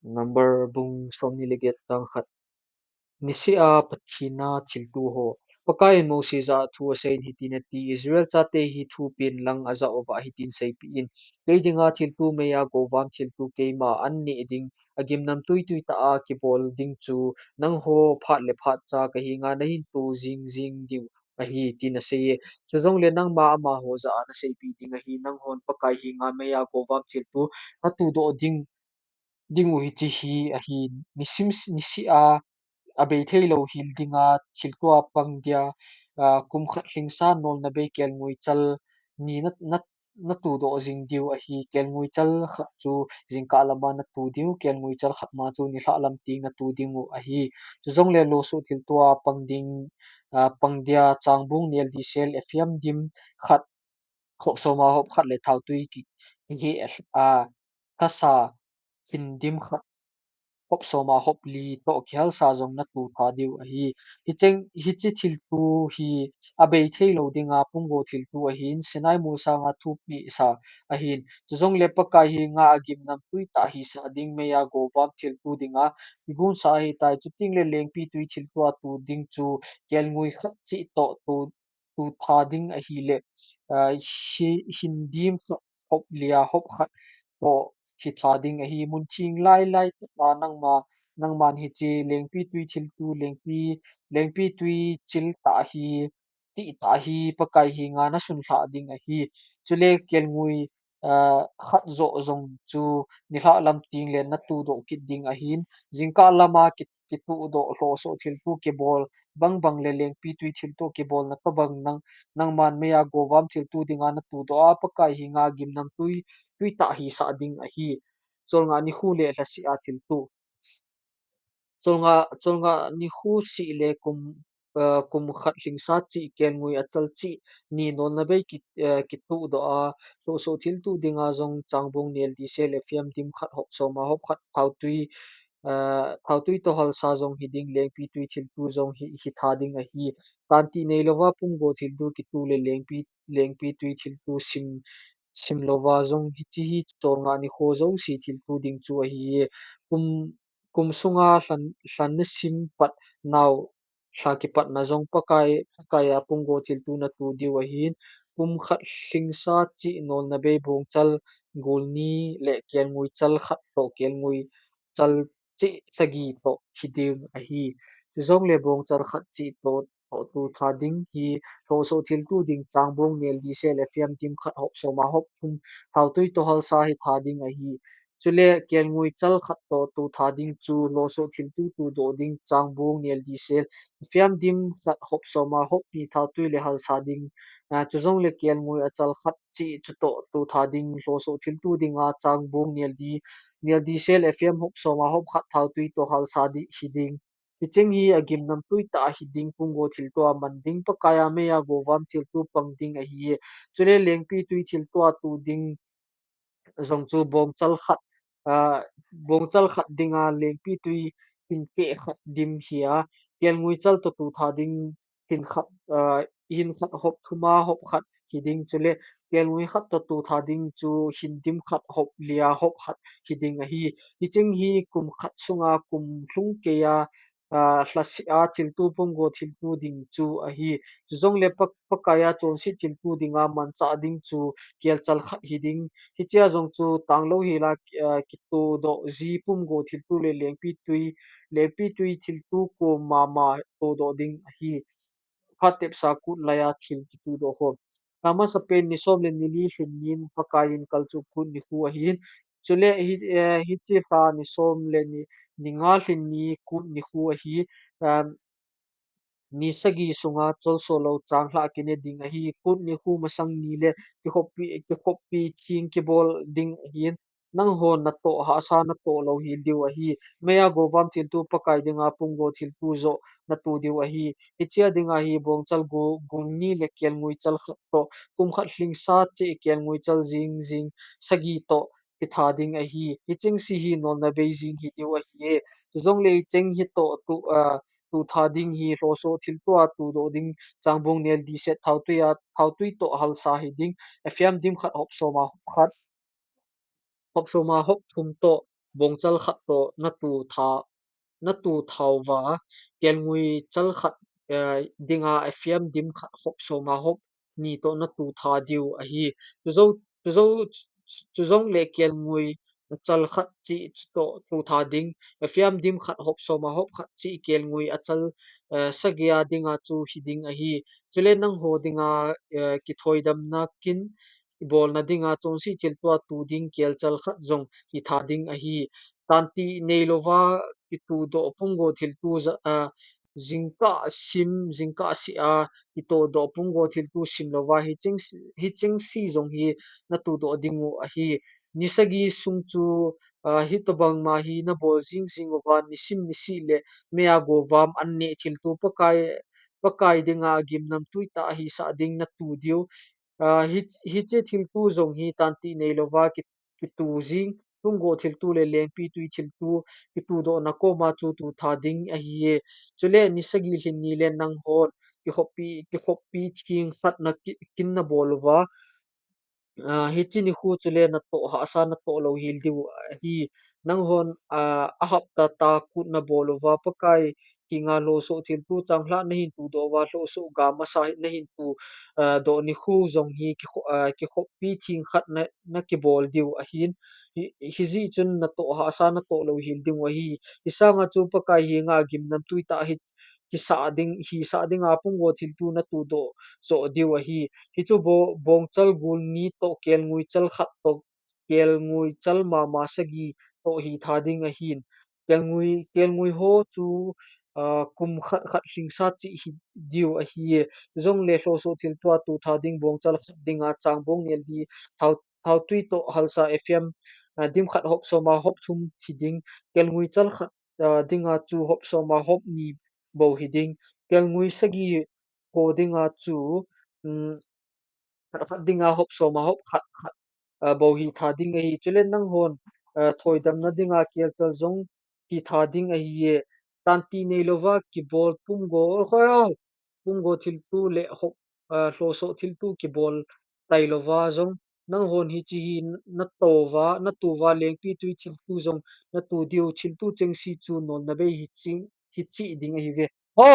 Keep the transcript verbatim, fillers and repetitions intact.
Number bung somni le get chang khat. Niseh a Pathen a thilto ho. Pakaiyin Moses jah a thu aseiyin hitin ati, Israel chate hi thupeh lang ajah uva hitin seipeh in, kei dinga thilto meiya govam thilto keima an neh ding, agimnamtui tuitah a kibol ding chu nangho phat le phat cha kahenga nahin to jing jing diu ahi, tin aseiye. Chujongle nangma amaho jah a naseipeh ding ahi, nanghon Pakai henga meiya govam thilto natudoh ding ding u hiche hi ahi, nisim, niseh a, abei theilou hel dinga thilto a pang dia, a, kum khat lhingsa nolna bei kelngoi chal ni na, na, natudoh jing diu ahi, kelngoi chal khat chu jingkah lama natu diu, kelngoi chal khat ma chu nilhah lam teng natu ding u ahi. Chujongle losoh thilto a pang ding, a, pang dia changbung nel disel ephah dim khat hop som a hop khat le thaotui ki, kihel a, thasa hin dim khat hop som a hop li toh kihalsa jong natu tha diu ahi. Hicheng, hiche thilto hi abei theilou dinga pumgo thilto ahin, Sinai molsanga thupeh sa ahin. Chujongle Pakai henga agimnamtui tah hisah ding meiya govam thilto dinga kigonsa ahitai, chutengle lengpitui thilto a tu ding chu kelngoi khat cheh toh tu tu tha ding ahile, a, hi, hin dim khat hop lia hop khat toh hi tha ding ahi, mun theng lai lai tah a nangma, nangman hiche lengpitui thilto, lengpi, lengpitui chil tah hi, tih tah hi Pakai henga nasunlhah ding ahi. Chule kelngoi, a, khat joh jong chu nilhah lam teng le natudoh kit ding ahin, jingkah lama ki, kituhdoh losoh thilto kibol bang bang le lengpitui thilto kibolna tobang nang, nangman meiya govam thilto dinga natudoh a, Pakai henga gimnamtui, tuitah hisah ding ahi. Cholngah nikho le lhaseh a thilto. Cholngah, cholngah nikho seh le kum, a, kum khat lhingsa cheh kelngoi achal cheh ni nolna bei ki, a, kituhdoh a, losoh thilto dinga jong changbung nel disel ephah dim khat hop som a hop khat thaotui, a, thaotui toh halsa jong hiding, lengpitui thilto jong hi, hi tha ding ahi. Tantih neilouva pumgo thilto kito le lengpi, lengpitui thilto sim, sim louva jong hiche hi cholngah nikho jouse thilto ding chu ahi. Kum, kum sunga lhan, lhan nasim pat nau lha kipatna jong Pakai, Pakai a pumgo thilto natu diu ahin, kum khat lhingsa cheh nolna bei bongchal gol ni le kelngoi chal khat toh kelngoi chal cheh sagi toh hiding ahi. Chujongle bongchal khat cheh toh, toh tu tha ding hi losoh thilto ding changbung nel disel ephah dim khat hop som a hop thum thaotui toh halsa hi tha ding ahi. Chule kelngoi chal khat toh tu tha ding chu losoh thilto tudoh ding changbung nel disel ephah dim khat hop som a hop ni thaotui le halsa ding, a, chujongle kelngoi achal khat cheh chutoh tu tha ding losoh thilto dinga changbung nel di, nel disel ephah hop som a hop khat thaotui toh halsa di hiding. Hicheng hi agimnamtui tah hiding pumgo thilto a man ding Pakai a meiya govam thilto pang ding ahi. Chule lengpitui thilto a tu ding jong chu bongchal khat, a, bongchal khat dinga lengpitui hin keh khat dim hi a, kelngoi chal toh tu tha ding hin khat, a, hin khat hop thum a hop khat hiding, chule kelngoi khat toh tu tha ding chu hin dim khat hop lia hop khat hiding ahi. Hicheng hi kum khat sunga kum lhung keiya, a, lhaseh a thilto pumgo thilto ding chu ahi. Chujongle Pak, Pakai a chonset thilto dinga manchah ding chu kelchal khat hiding. Hichea jong chu tanglou hela, a, kitudoh ji pumgo thilto le lengpitui, lengpitui thilto kom mama tudoh ding ahi. Phat tepsa kut laiya thil kitudoh ho. Amasapen ni som le ni li lhin nin Pakaiyin kalchuh kut nikho ahin. Chule hi, eh, hiche lha ni som le ni, ni nga lhin ni kut nikho ahi. Um, ni sagi sunga cholso lou changlhah kine ding ahi. Kut nikho masang ni le kikhoppi, kikhoppi theng kibol ding ahin. Nanghon natoh hahsa natoh lou hel diu ahi. Meiya govam thilto Pakai dinga pumgo thilto joh natu diu ahi. Hichea dinga hi bongchal gu, gul ni le kelngoi chal khat toh, kum khat lhingsa cheh kelngoi chal jing jing sagi toh hi tha ding ahi. Hicheng se hi nolna bei jing hi diu ahi e. Chujongle hicheng hi toh tu, a, tu tha ding hi losoh thilto a tudoh ding changbung nel disel thaotui a, thaotui toh halsa hiding. Ephah dim khat hop som a hop khat, hop som a hop thum toh, bongchal khat toh natu tha, natu thauva, kelngui chal khat, eh, dinga afiam dim khat hop soma hop ni toh natu tha diu ahi. Chujou, chujou, chujong le kelngui chal khat chi toh tu tha ding, afiam dim khat hop soma hop khat chi kelngui achal, eh, sagia dinga chu hi ding ahi. Chule nangho dinga, eh, kithoidamna kin bolna dinga chonse thiltua tu ding kelchal khat jong hi tha ding ahi. Tanti neilouva kitu doh pumgo thiltu ja-, a, jingkah sim, jingkah si a, kito doh pumgo thiltu sim louva, hicheng si, hicheng si jong hi natu doh diu ahi. Ni sagi sung chu, a, hitobang ma hi nabol jing jing uva, nisim nisi le meiya govam an neh thiltu Pakai, Pakai dinga gimnamtui tah hisah ding natu diu. A, hi, hiche thiltu jong hi tanti neilouva ki, kitu jing, pumgo thiltu le lengpitui thiltu, kitu dohna koma chu tu tha ding ahiye. Chule ni sagi lhin ni le nanghon, kihoppi, kihoppi thing khat na ki, kin nabol uva, a, hiche nikho chule natoh hahsa natoh louhel diu ahi. Nanghon, a, ahapta tah kut nabol uva, Pakai henga lhosoh thiltu changlhah nahin tu doh uva, lhosoh ga masa nahin tu, a, doh nikho jong hi kikho-, a, kihoppi thing khat na, nakibol diu ahin. Hi, hijeh chun natoh hahsa natoh louhel diu ahi. Hisanga chu Pakai henga gimnamtui tah hi, hisah ding, hisah dinga pumgo thiltu natu doh joh diu ahi. Hichu bo, bongchal gul ni toh kelngui chal khat toh kelngui chal mama sagi toh hi tha ding ahin. Kelngui, kelngui ho chu, a, kum khat khat lhingsa cheh hi diu ahi. Jongle lhosoh thiltua tu tha ding bongchal khat dinga changbong nel di thau, thautui toh halsa afiam, a, dim khat hop soma hop thum hi ding. Kelngui chal khat, a, dinga chu hop soma hop ni bou hi ding. Kelngui sagi ho dinga chu, um, khat khat dinga hop soma hop khat khat, a, bou hi tha ding ahi. Chule nanghon, a, thoidamna dinga kelchal jong hi tha ding ahiye. Tanti neilouva kibol pumgo, oi, oi, pumgo thiltu le hop, a, lhosoh thiltu kibol tailouva jong nanghon hiche hi natouva, natuva lengpitui thiltu jong natu diu, thiltu chengse chu nolna bei hicheng, hicheh ding ahive. Ho!